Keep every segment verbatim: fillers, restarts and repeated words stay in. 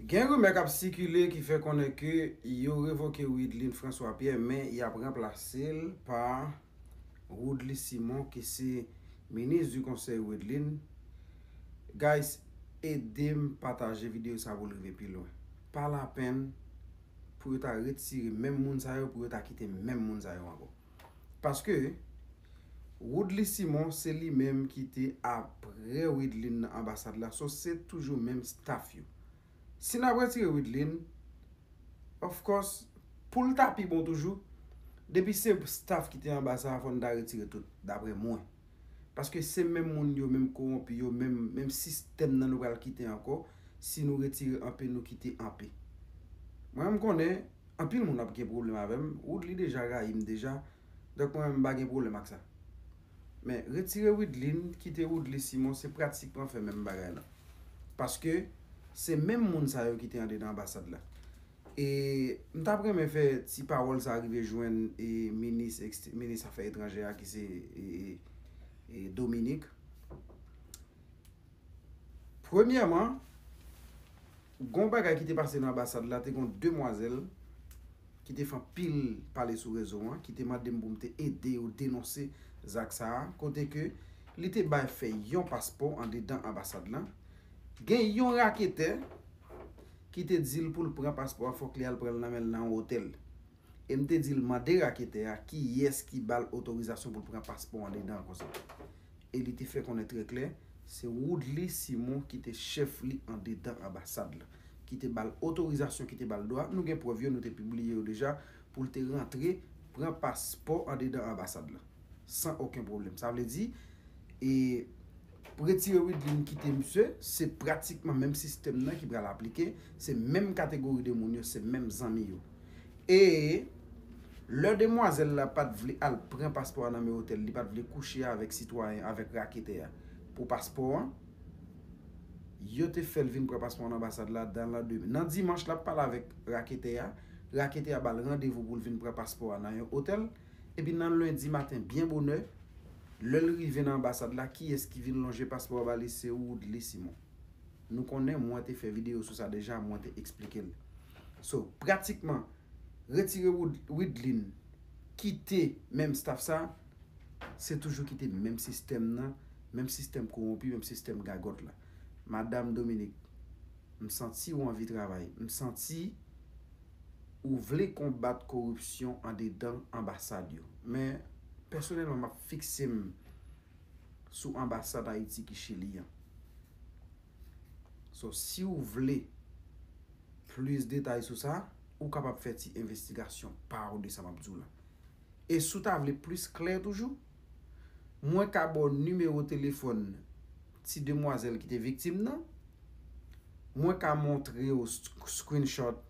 Gen rimè k ap sikile ki fè konnen ke yo revoke Widlin François Pierre, men y ap ranplase l pa Woodly Simon, ki se minis di konsèy Widlin. Guys, ede m pataje videyo sa pou l rive pi lwen. Pa lapenn pou yo ta retire menm moun sa yo, pou yo ta kite menm moun sa yo ankò. Paske Woodly Simon se li menm ki te apre Widlin nan anbasad la, so se toujou menm staff yo. Si n ap retire Widlin, of course, pou l ta pi bon toujou, depi se staff ki te anba sa a, fò n ta retire tout, daprè mwen. Paske se menm moun yo, menm kowonpi yo, menm, menm sistèm nan nou pral kite ankò, si nou retire anpe, nou kite anpe. Mwen, m konnen, anpil moun ap gen pwoblèm avè m, Woodly deja rayi m deja, donk mwen, m pa gen pwoblèm ak sa. Men, retire Widlin, kite Woodly Simon, se pratikman fè menm bagay la. Paske, se menm moun sa yo ki te andedan anbasad la. E m t ap renmen fè ti pawòl sa rive jwenn e minis ekste- minis afè etranjè a ki se e, e, e Dominique. Premyèman, gon bagay ki te pase nan anbasad la, te gon demwazèl ki te fè anpil pale sou rezo an, ki te mande m pou m te ede yo denonse zak sa a, kote ke li te bay fè yon paspò andedan anbasad la. Gen yon raketè ki te di l pou l pran paspò a, fòk li al pran l nan men l nan yon otèl. E m te di l mande raketè a kiyès ki ba l otorizasyon pou l pran paspò andedan an konsa. E li te fè konnen trè klè, se Woodly Simon ki te chèf li andedan anbasad la, ki te ba l otorizasyon, ki te ba l dwa. Nou gen prèv yo, nou te pibliye yo deja, pou l te rantre pran paspò andedan anbasad la, san okenn pwoblèm. Sa vle di, e retire Widlin kite misye, se pratikman menm sistèm nan ki pral aplike, se menm kategori de moun yo, se menm zanmi yo. E lè demwazèl la pa t vle al pran paspò a nan men otèl, li pa t vle kouche avèk sitwayen, avèk raketè a pou paspò an, yo te fè l vin pran paspò an nan anbasad la dan landemen. Nan dimanch, l ap pale avèk raketè a, raketè a ba l randevou pou l vin pran paspò a nan yon otèl. Epi nan lendi maten, byen bonè, lè l rive nan anbasad la, kiyès ki vin lonje paspò a ba li? Se Woodly Simon. Nou konnen, mwen te fè videyo sou sa deja, mwen te eksplike l. So, pratikman, retire Wood- Widlin, kite menm staff sa, se toujou kite menm sistèm nan, menm sistèm kowonpi, menm sistèm gagòt la. Madam Dominique, m santi ou anvi travay. M santi ou vle konbat koripsyon andedan anbasad yo. Men, pèsonèlman, m ap fikse m sou anbasad Ayiti ki Chili an. So, si w vle plis detay sou sa, ou kapab fè ti envestigasyon pa w de sa m ap di w la. E si w ta vle plis klè toujou, mwen ka ba w nimewo telefòn ti demwazèl ki te viktim nan. Mwen ka montre w sk- screenshot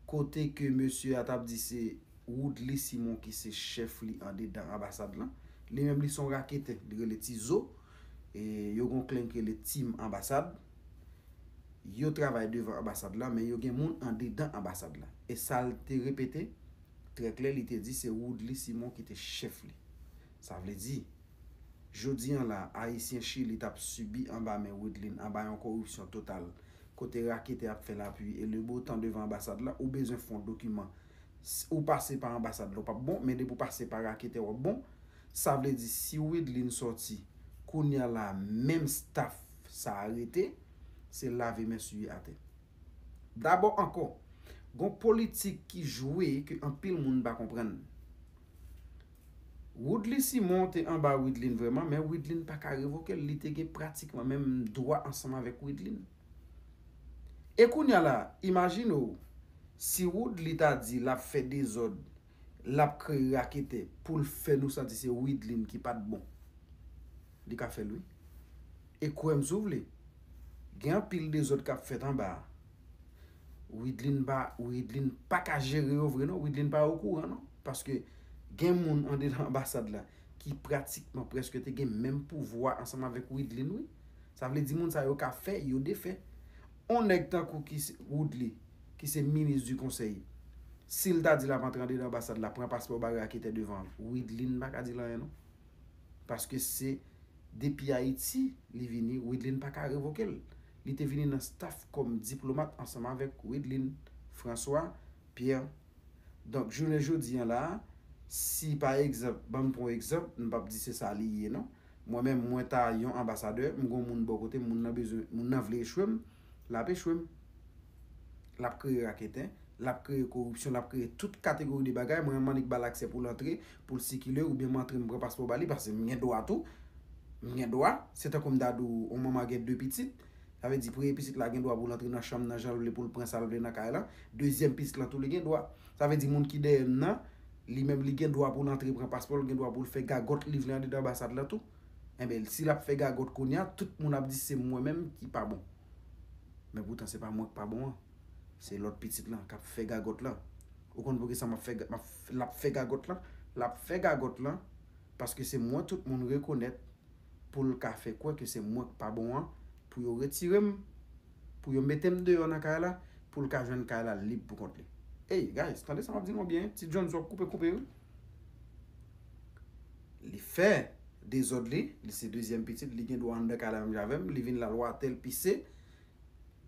kote ke mesye a t ap di se Woodly Simon ki se chèf li andedan anbasad lan. Li menm li se yon raketè, li rele Ti Zo. E yo gon klenk rele Team Anbasad. Yo travay devan anbasad la, men yo gen moun andedan anbasad la. E sa l te repete, trè klè, li te di se Woodly Simon ki te chèf li. Sa vle di, jodi an la, Ayisyen Chili t ap sibi anba men Widlin, anba yon koripsyon total, kote raketè ap fè lapli e le bo tan devan anbasad la, ou bezwen fè yon dokiman, s- ou pase pa anbasad la, w p ap bon, men depi w pase pa raketè, w ap bon. Sa vle di, si Widlin sòti, kounye a la, menm staff sa a rete, se lave men siye atè. Dabò ankò, gon politik ki jwe ke anpil moun pa konprann. Woodly Simon te anba Widlin vrèman, men Widlin pa ka revoke l, li te gen pratikman menm dwa ansanm avèk Widlin. E kounye a la, imajine w, si Woodly ta di l ap fè dezòd, l ap kreye raketè pou l fè nou santi se Widlin ki pa t bon. Li ka fè l wi. E kwè m si w vle, gen anpil dezòd k ap fèt anba a. Widlin pa, Widlin pa ka jere yo vre non, Widlin pa okouran non. Paske gen moun andedan anbasad la ki pratikman prèske te gen menm pouvwa ansanm avèk Widlin wi. Sa vle di moun sa yo ka fè, yo defè. On nèg tankou ki se Woodly, ki se minis di konsèy, si l ta di l ap antre andedan anbasad la, pran paspò bay raketè devan, Widlin pa ka di l anyen non. Paske se depi Ayiti li vini, Widlin pa ka revoke l. Li te vini nan staff kòm diplomat ansanm avèk Widlin François Pierre. Donk, jounen jodi an la, si pa egzanp, ban m pran yon egzanp, m p ap di se sa li ye non. Mwen menm, mwen ta yon anbasadè, m gon moun bò kote m, moun nan bezwen, moun nan vle echwe m, l ap echwe m. L ap kreye raketen, l ap kreye koripsyon, l ap kreye tout kategori de bagay. Mwen, m annik ba l aksè pou l antre, pou l sikile, oubyen m antre, m pran paspò ba li, paske m gen dwa tou. M gen dwa. Se tankou m ta di w, yon manman gen de pitit. Sa vle di, premye pitit la gen dwa pou l antre nan chanm nan jan l vle, pou l pran sa l vle nan kay la. Dezyèm pitit lan tou, li gen dwa. Sa vle di, moun ki dèyè m nan, li menm, li gen dwa pou l antre pran paspò, li gen dwa pou l fè gagòt li vle andedan anbasad lan tou. Enben, si l ap fè gagòt kounye a, tout moun ap di se mwen menm ki pa bon. Men poutan, se pa mwen k pa bon an. Se lòt pitit lan k ap fè gagòt lan. Ou konn poukisa m ap fè, ga- m ap, l ap fè gagòt lan? L ap fè gagòt lan paske se mwen tout moun rekonèt pou l ka fè kwè ke se mwen k pa bon an, pou yo retire m, pou yo mete m deyò nan kay la, pou l ka jwenn kay la lib pou kont li. Hey, guys, tande sa m ap di nou byen, Ti Jones w ap koupe koupe wi. Li fè dezòd li, li se dezyèm pitit, li gen dwa anndan kay la menm jan avè m, li vin la l watè, l pise.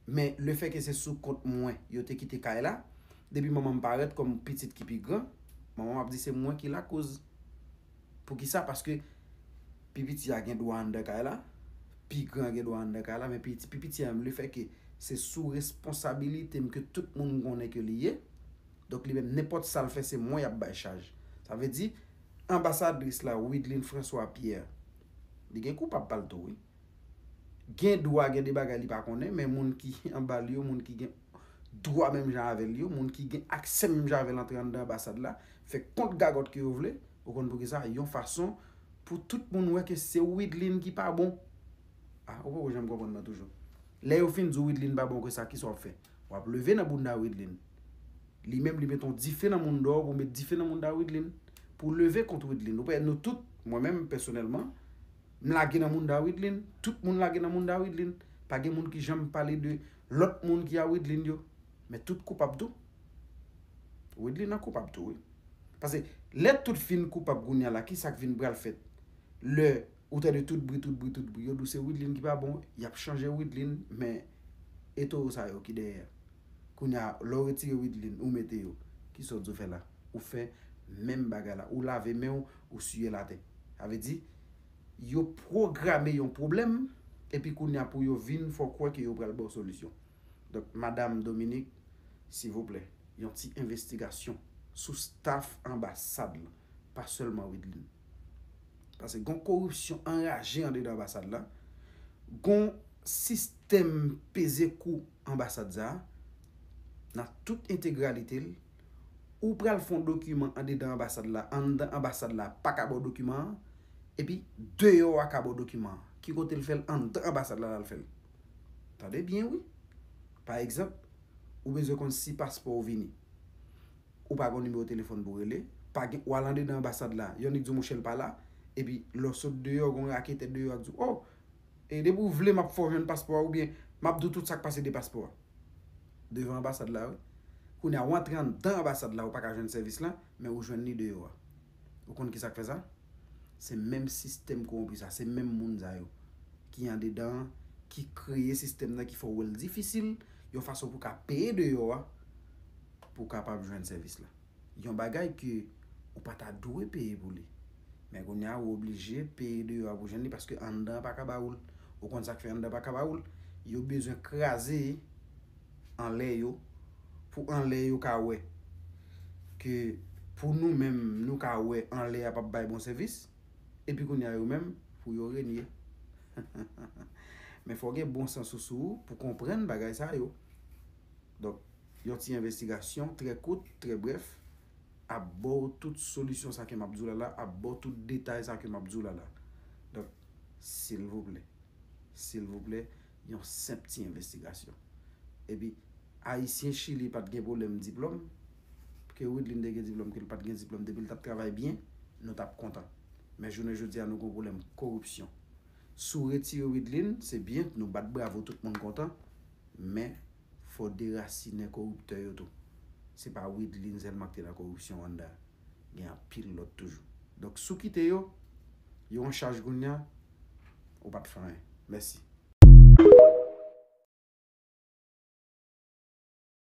Men lefètke se sou kont mwen yo te kite kay la, depi manman m parèt kòm pitit ki pi gran, manman m ap di se mwen ki lakoz. Poukisa? Paske pi piti a gen dwa anndan kay la, pi gran gen dwa anndan kay la, men pi, pi piti a menm, lefètke se sou responsabilite m ke tout moun konnen ke li ye, donk li menm, nenpòt sa l fè, se mwen y ap bay chaj. Sa vle di, anbasadris la, Widlin François Pierre, li gen koupab pa l tou, wi. Gen dwa gen de bagay li pa konnen, men moun ki anba l yo, moun ki gen dwa menm jan avè l yo, moun ki gen aksè menm jan avè l antre anndan anbasad la, fè kont gagòt ke yo vle, ou konn poukisa, yon fason pou tout moun wè ke se Widlin ki pa bon. Ah, ou poko janm konprann mwen toujou. Lè yo fin di w Widlin pa bon ke sa, kisa w ap fè? W ap leve nan bounda Widlin. Li menm, li met yon dife nan mounda w pou met dife nan mounda Widlin. Pou leve kont Widlin. Ou wè, nou tout, mwen menm, pèsonèlman, m lage nan mounda Widlin. Tout moun lage nan mounda Widlin. Pa gen moun ki janm pale de lòt moun ki a Widlin yo. Men tout koupab tou. Widlin an koupab tou, wi. Paske lè tout fin koupab kounye a la, kisa k vin pral fèt? Lè ou tande tout bri, tout bri, tout bri, yo di w se Widlin ki pa bon, y ap chanje Widlin, men e towo sa yo ki dèyè a. Kounye a, lè w retire Widlin, ou mete yo, kisa w di w fè la? Ou fè menm bagay la. Ou lave men w, ou siye l atè. Sa vle di, yo pwograme yon pwoblèm, epi kounye a pou yo vin fè w kwè ke yo pral ba w solisyon. Donk, Madam Dominique, silvouplè, yon ti envestigasyon sou staff anbasad lan, pa sèlman Widlin. Paske gon koripsyon anraje andedan anbasad la, gon sistèm peze kou anbasad sa a, nan tout entegralite l, ou pral fè yon dokiman andedan anbasad la, anndan anbasad la pa ka ba w dokiman an, epi deyò a ka ba w dokiman an. Ki kote l fè l? Anndan anbasad la l al fè l. Tande byen, wi. Pa egzanp, ou bezwen konn si paspò w vini. Ou pa gon nimewo telefòn pou rele. Pa gen, w al andedan anbasad la, yon nèg di w monchè l pa la. Epi lè w sot deyò, gon raketè deyò a k di w, oh, e depi w vle m ap fè w jwenn paspò a, oubyen m ap di w tout sa k pase de paspò a. Devan anbasad la, wi. Kounye a, w antre anndan anbasad la, ou pa ka jwenn sèvis lan, men ou jwenn li deyò a. Ou konn kisa k fè sa? Se menm sistèm kowonpi sa, se menm moun sa yo ki andedan an, ki kreye sistèm nan, ki fè w wè l difisil, yon fason pou w ka peye deyò a, pou w kapab jwenn sèvis la. Yon bagay ke ou pa ta dwe peye pou li. Men kounye a, ou oblije peye deyò a pou jwenn li, paske anndan an pa ka ba ou l. Ou konn sa k fè anndan an pa ka ba ou l? Yo bezwen kraze anlè yo, pou anlè yo ka wè ke pou nou menm, nou ka wè anlè a p ap bay bon sèvis, epi kounye a yo menm, pou yo renye. Men fò w gen bon sans ou sou ou pou konprann bagay sa yo. Donk, yon ti envestigasyon trè kout, trè brèf, ap ba w tout solisyon sa ke m ap di w la la, ap ba w tout detay sa ke m ap di w la la. Donk, silvouplè, silvouplè, yon senp ti envestigasyon. Epi, Ayisyen Chili pa t gen pwoblèm diplòm, ke Widlin te gen diplòm, ke l pa t gen diplòm, depi l t ap travay byen, nou t ap kontan. Men jounen jodi a, nou gen yon pwoblèm koripsyon. Si w retire Widlin, se byen, nou bat bravo, tout moun kontan, men fò w derasinen koriptè yo tou. Se pa Widlin sèlman ki te nan koripsyon anndan. Gen anpil lòt toujou. Donk, si w kite yo, yo an chaj kounye a, ou pa t fè anyen. Mèsi.